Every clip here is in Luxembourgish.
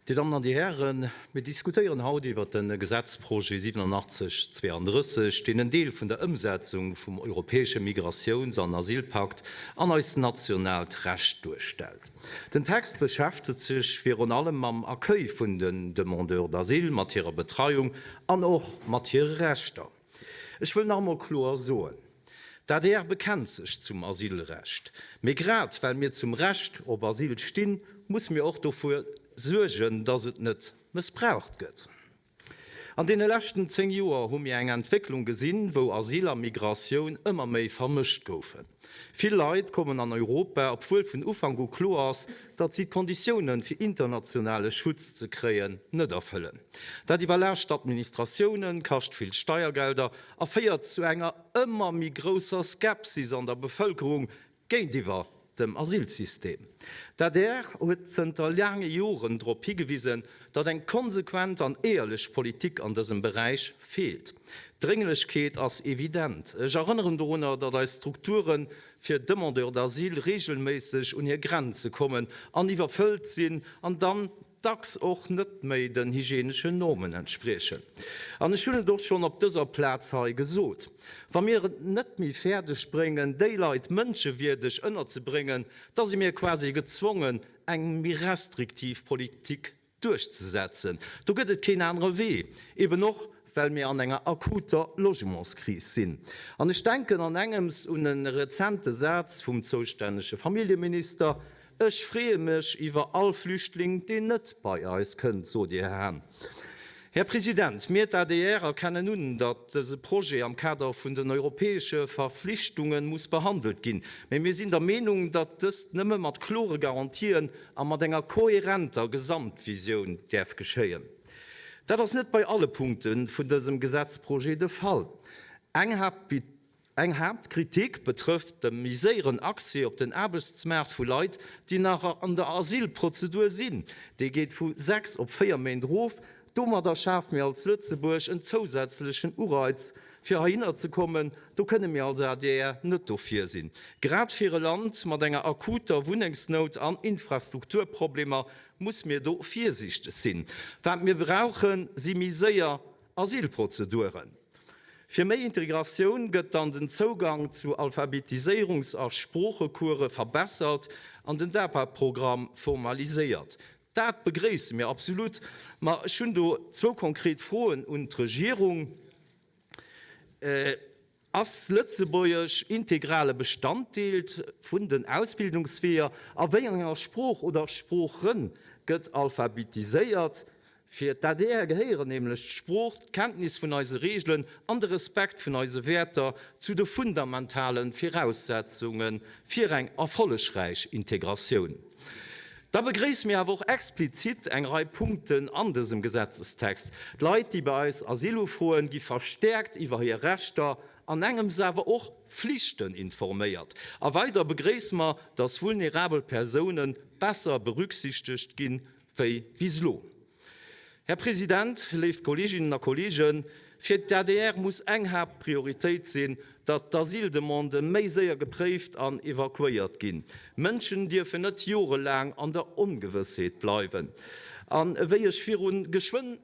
Dir Dammen an Dir Hären, mir diskutéieren haut iwwert de Gesetzprojet 87 32, deen en Deel vun der Ëmsetzung vum europäesche Migratiouns an Asylpakt an eist nationaalt Recht duerstellt. Den Text beschäftegt sech virun allem mam Accueil vun den Demandeurs d'asile, mat hirer Betreiung an och mat hire Rechter. Ech wëll nach emol kloer soen, D'ADR bekennt sech zum Asylrecht. Mee grad well mir zum Recht op Asyl stinn, musse mir och dofir suergen, datt et net mëssbraucht gëtt. An deene leschten 10 Joer hu mir eng Entwécklung gesinn, wou Asyl a Migratioun ëmmer méi vermëscht goufen. Vill Leit kommen an Europa, obwuel vun Ufank u kloer ass, datt si d'Konditiounen, fir internationale Schutz ze kréien, net erfëllen. Dat iwwerlaascht d'Administratiounen, kascht vill Steiergelder a féiert zu enger ëmmer méi grousser Skepsis an der Bevëlkerung géintiwwer dem Asylsystem. D'adr huet zënter laange Joren drop higewisen, datt eng konsequent an éierlech Politik an dësem Beräich feelt. D'Drénglechkeet ass evident. Ech erënneren dorunner, datt eis Strukture fir Demandeurs d'asile reegelméisseg un hir Grenze kommen an iwwerfëllt sinn an dann dacks och net méi den hygieneschen Normen entspriechen. An ech hunn et och schonn op dëser Plaz hei gesot, Wa mir et net méi fäerdeg bréngen, déi Leit mënschewierdeg ënnerzebréngen, da si mir quasi gezwongen, eng méi restriktiv Politik duerchzesetzen. Do gëtt et keen anere Wee, eben och well mir an enger akuter Logementskris sinn. An ech denken an engems un e rezente Saz vum zoustännege Familljeminister, Ech freeë mech iwwer all Flüchtling, deen net bei eis kënnt, sot Dir, Här Hahn. Här President, mir, d'ADR, erkennen un, datt dëse Projet am Kader vun den europäesche Verflichtunge muss behandelt ginn. Mä mir sinn der Meenung, datt dëst nëmme mat klore Garantien a mat enger kohärenter Gesamtvisioun däerf geschéien. Dat ass net bei alle Punkte vun dësem Gesetzprojet de Fall. Eng Eng Haaptkritik betrëfft de méi séieren Accès op den Aarbechtsmaart vu Leit, déi nach an der Asylprozedur sinn. Dee geet vu 6 op 4 Méint erof. Domadder schafe mir als Lëtzebuerg en zousätzlechen Ureiz, fir heihinner ze kommen. Do kënne mir als adr net dofir sinn. Grad fir e Land mat enger akuter Wunnengsnout an Infrastrukturproblemer muss mir do virsiichteg sinn. Wat mir brauchen, si méi séier Asylprozeduren. Fir méi Integratioun gëtt dann den Zougang zu Alphabetiséierungs a Sproochecourse verbessert an den DAPA-Programm formaliséiert. Dat begréisse mir absolut. Ma ech hunn do zwou konkret Froen un d'Regierung. Ass Lëtzebuergesch integrale Bestanddeel vun den Ausbildungsweeër? A wéi enger Sprooch oder Sprooche gëtt alphabetiséiert? Fir d'ADR gehéieren nämlech d'Sprooch, d'Kenntnis vun eise Reegelen an de Respekt vun eise Wäerter zu de fundamentale Viraussetzunge fir eng erfollegräich Integratioun. Da begréisse mir awer och explizit eng Rei Punkten an dësem Gesetzestext. D'Leit, déi bei eis Asyl ufroen, gi verstäerkt iwwer hir Rechter an engems awer och Flichten informéiert. A weider begréisse mer, dass vulnerabel Persoune besser berücksichtegt ginn wéi bis elo. Här President, léif Kolleeginnen a Kolleegen, fir d'ADR muss eng Haaptprioritéit sinn, datt d'Asyldemandë méi séier gepréift an evakuéiert ginn. Mënschen dierfen net jorelaang an der Ongewëssheet bleiwen. An ewéi ech viru geschwënn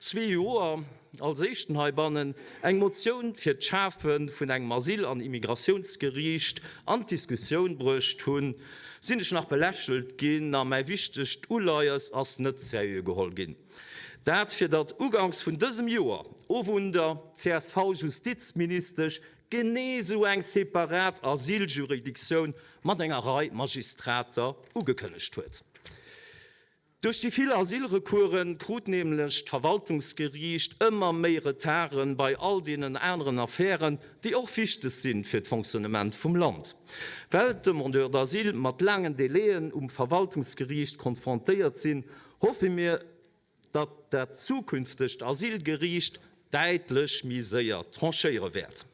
zwee Joer als éischten heibannen eng Motioun fir d'Schafe vun engem Asyl an Immigratiounsgeriicht an d'Diskussioun bruecht hunn, sinn ech nach belächelt ginn a mäi wichtegt Uleies ass net seriö geholl ginn. Dat fir datt uganks vun dësem Joer ovun der CSV-Justizministesch genee esou eng separat Asyljuridictioun mat enger Rei Magistrater ugekënnegt huet. Duerch déi vill Asylrecoursen krut nämlech d'Verwaltungsgeriicht ëmmer méi Retarde bei all deenen aneren Affären, déi och wichteg si fir d'Fonctionnement vum Land. Well d'Demandeurs d'asile mat laangen Délaiën um Verwaltungsgeriicht konfrontéiert sinn, hoffe mir, datt dat zukünftegt Asylgeriicht däitlech méi séier tranchéiere wäert.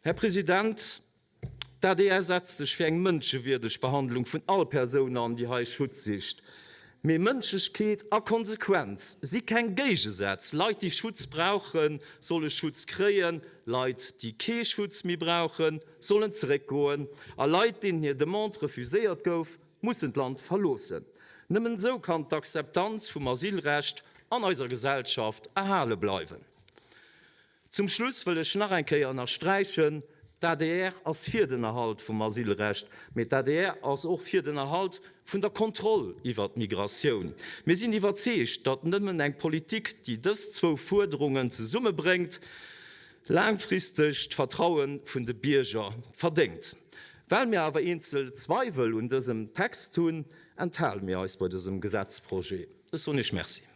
Här President, d'ADR setzt sech fir eng mënschewierdeg Behandlung vun all Persoun an, déi hei Schutz sicht. Mee Mënschlechkeet a Konsequenz si keng Géigesätz. Leit, déi Schutz brauchen, solle Schutz kréien. Leit, déi kee Schutz méi brauchen, sollen zeréckgoen. A Leit, deenen hir Demande refuséiert gouf, mussen d'Land verloossen. Nëmmen esou kann d'Akzeptanz vum Asylrecht an eiser Gesellschaft erhale bleiwen. Zum Schluss wëll ech nach eng Kéier ënnersträichen, D'adr ass fir den Erhalt vum Asylrecht, mee d'adr ass och fir den Erhalt vun der Kontroll iwwert d'Migratioun. Mir sinn iwwerzeegt, datt nëmmen eng Politik, déi dës zwou Fuerderungen zesummebréngt, laangfristeg d'Vertraue vun de Bierger verdéngt. Well mir awer eenzel Zweiwel un dësem Text hunn, enthale mir eis bei dësem Gesetzprojet. Ech soen Iech Merci.